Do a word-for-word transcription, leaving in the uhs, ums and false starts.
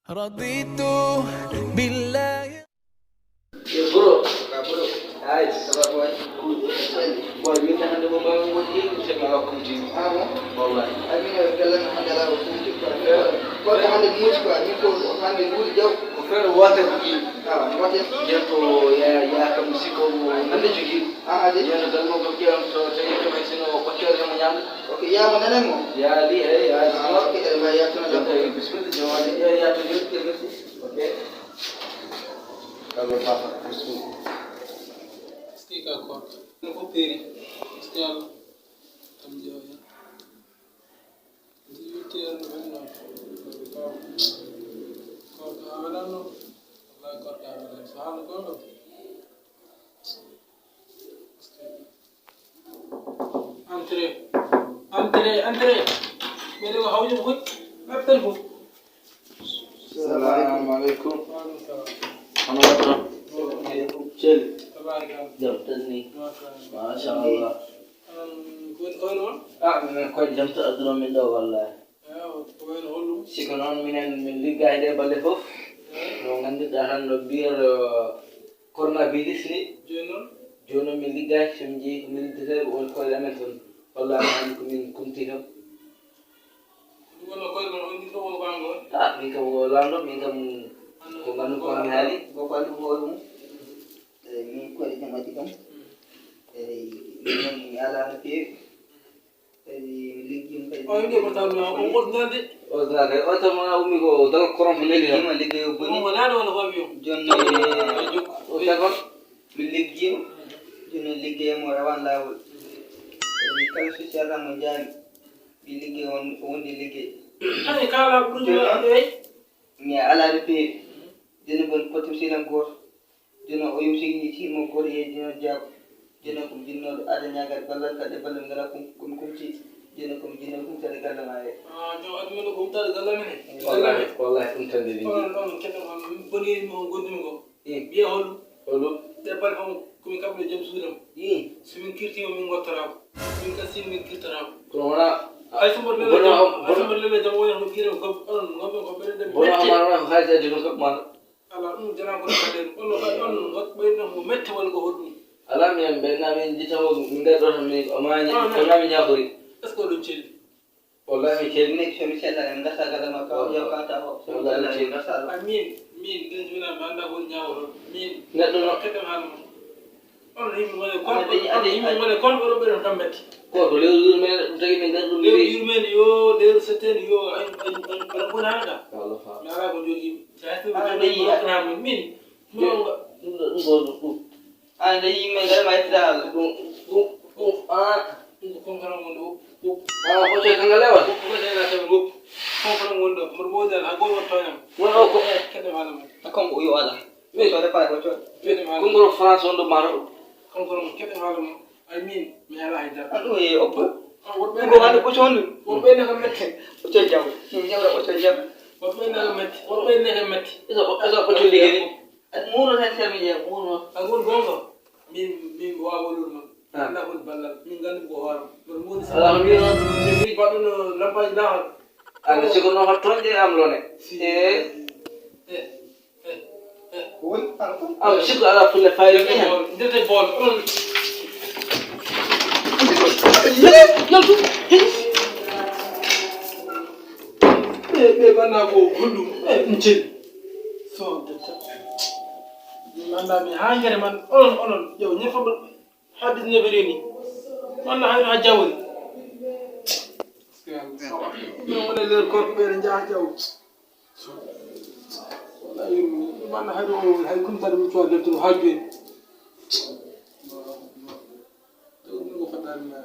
رضيت بالله. Bro, ka bro. Ay, ça va, boy? Cool. Boy, min hannde mo mbawi woni ɗin semi wakkuji. Ah bon? Wallahi. Ay, min o galle no hannde ala o fuuti quoi. Ko ko hannde muusi quoi. Min ko hannde nguuri jaw. Ko feere wootere ko ɗin. Ah, wootere. Nden ko ya, ya kam siko mo hannde jogi. Ah, ade. Nden ko galle mo ko ƴeewam so tawi ko hay sino o ɓoccere mo ñaamde. Ok, ya mo nanen mo. Ya li, eh, ya. Ah, ok, eh, ma ya tuna. Donc, eh, bismillah, jawaade, ya, ya tuna. Ok. Kalle Bafa, bismillah. Est-ce que ka koorka? No fof peeri. Est-ce que Alla? Kam jeeya. Dix-huit heures no ɓenno. Koorka a welanno. Wallahi koorka a welanno. So haala goonga. Entrée. Entrée, entrée. Ɓeyde ko hawjum koy. Ɓeften fof. Salamu aleykum. Hono waɗɗon? Celi. Tabarikalla. Jam tan ni. Machallah. Machallah. Onon ko woni koyɗo mon? Ah, minen koyɗe jam to adduno min ɗo wallahi. Ewa, ko wayno holɗum? Si ko noon minen min liggaade ɗe balɗe fof. Ewa. No nganndirɗaa tan no mbiyata coronavirus ni. Jooni noon? Jooni noon min liggaaki, so min njeyii ko min liggataa, ɓe woni koyɗe amen tan. Wallaahi hannde ko min kumti tan. Ɗum wonno koyɗe mon, on ɗin fof woni ko an ɗo? Ah, min kam ko laamɗo, min kam ko nganndu ko mi haali. Ko ko anndi ko hoore mum. Eyi, min koyɗe jam addi kam. Eyi, min noon mi alaa no feewi. Kadi mi liggiima kadi. O wiɗo ko tan ma, o woɗɗinande. O tan kay, o tan ma ummi ko daga korom ko neli tan. Liggiima liggeyo boni. Ɗum wonaa ɗo wona ko avion. Jooni o tan kon. Mi liggiima. Jooni liggeyo mo rewan laawol. Kadi kala so serra mo jaami. Mi liggey on, o wondi liggey. Hani kala ɓurɗo. Jooni noon, eyi. Mi alaa no feewi. Jooni bon potum silam gooto. Jooni o yumti ni timo goto e jino jaab. Jooni ko jinnoɗo ada ñaagal ballal kadi ballal ngala kum kum kumti. Jooni ko jinnoɗo kum tade galle ma e. Ah, jo admi no kum tade galle mene. Wallahi, wallahi ɗum tan de min. On on kedo on boni mo gondi mo. Eh. Biya hol. Hol. De bal fam ko mi kabbe jom suudam. Eh. So min kirti mo min gottora. Min kasi min kirtara. Ko wona. Ay sumbar lele jam. Ay sumbar lele jam wona ko kire ko on ngombe ko bere de. Bona amara ko haji adi ko man. Ala ɗum jana ko kaden on no kay on ɓeyno mo metti walla ko hoɗum. Ala mi en ɓeyna min jita o min ngar ɗo tan min o mañi ko nami ñakori. Est-ce que ɗum celli? Wallahi mi celli. Min so mi sellani mi gasa gada makka o yewkata o. Wallahi mi celli. Amin. Min gila jibina mi anda woni ñawoto min. Neɗɗo no. Keɗen haala mo. On yimɓe ngone kon on yimɓe ngone kon ɓeɗo ɓeɗo tan metti. Ko to lewru yurmene ɗum tagi min ngar ɗum. Lewru yurmene yo lewru settene yo ay ay ay ay bonana. Wallahi. Mi ala ko jogi. Sa hatti ko jogi programme min. Ɗum ɗo ɗum ɗo ɗum. An de yimɓe ngal ma ittita Allah. Ɗum ɗum ɗum a ɗum ko konkara wonde o o. A ko coy kanga lewal. Ko ko de na tawi go. Konkara wonde o mboɗo wonde a go won toyam. Won o ko. Kede wala mo. A konko yo ala. Wi so de pare ko coy. Kede wala. Kongoro France wonde maro. Konkara mo kede wala mo. Ay min mi ala hay dara. An ɗum e oppo. Ko wonde ko coy. Wonɓe ne ko mette. O coy jam. Mi jawra o coy jam. Wonɓe ne ko mette. Wonɓe ne ko mette. Eso eso ko coy ligeri. Muuno tan termi jeeya muuno. A ngon gonga. Min min mi wawa lol non. Anda hol ballal min gandu ko horam. Mon modi sa. Ala ko mbino. Min mi baɗuno lampaji dahal. Anda siko no hot tonje am lone. Eh. Eh. Eh. Eh. Won ala ko. Am siko ala fulle fayde ni. Ndete bol on. Yaltu. Ɓe ɓe banna ko hulɗum. Eh, ɗum cel. So detta. Manna mi ha ngere man onon onon yo ñefo. Haddis ne ɓe reni. Manna hayno ha jawori. Ɗum woni ler korko ɓe ne jaha jaw. Wala yurmi. Manna hayno hay kum tan mi cuwa deftude ha joni. Ɗum ko fadani ma.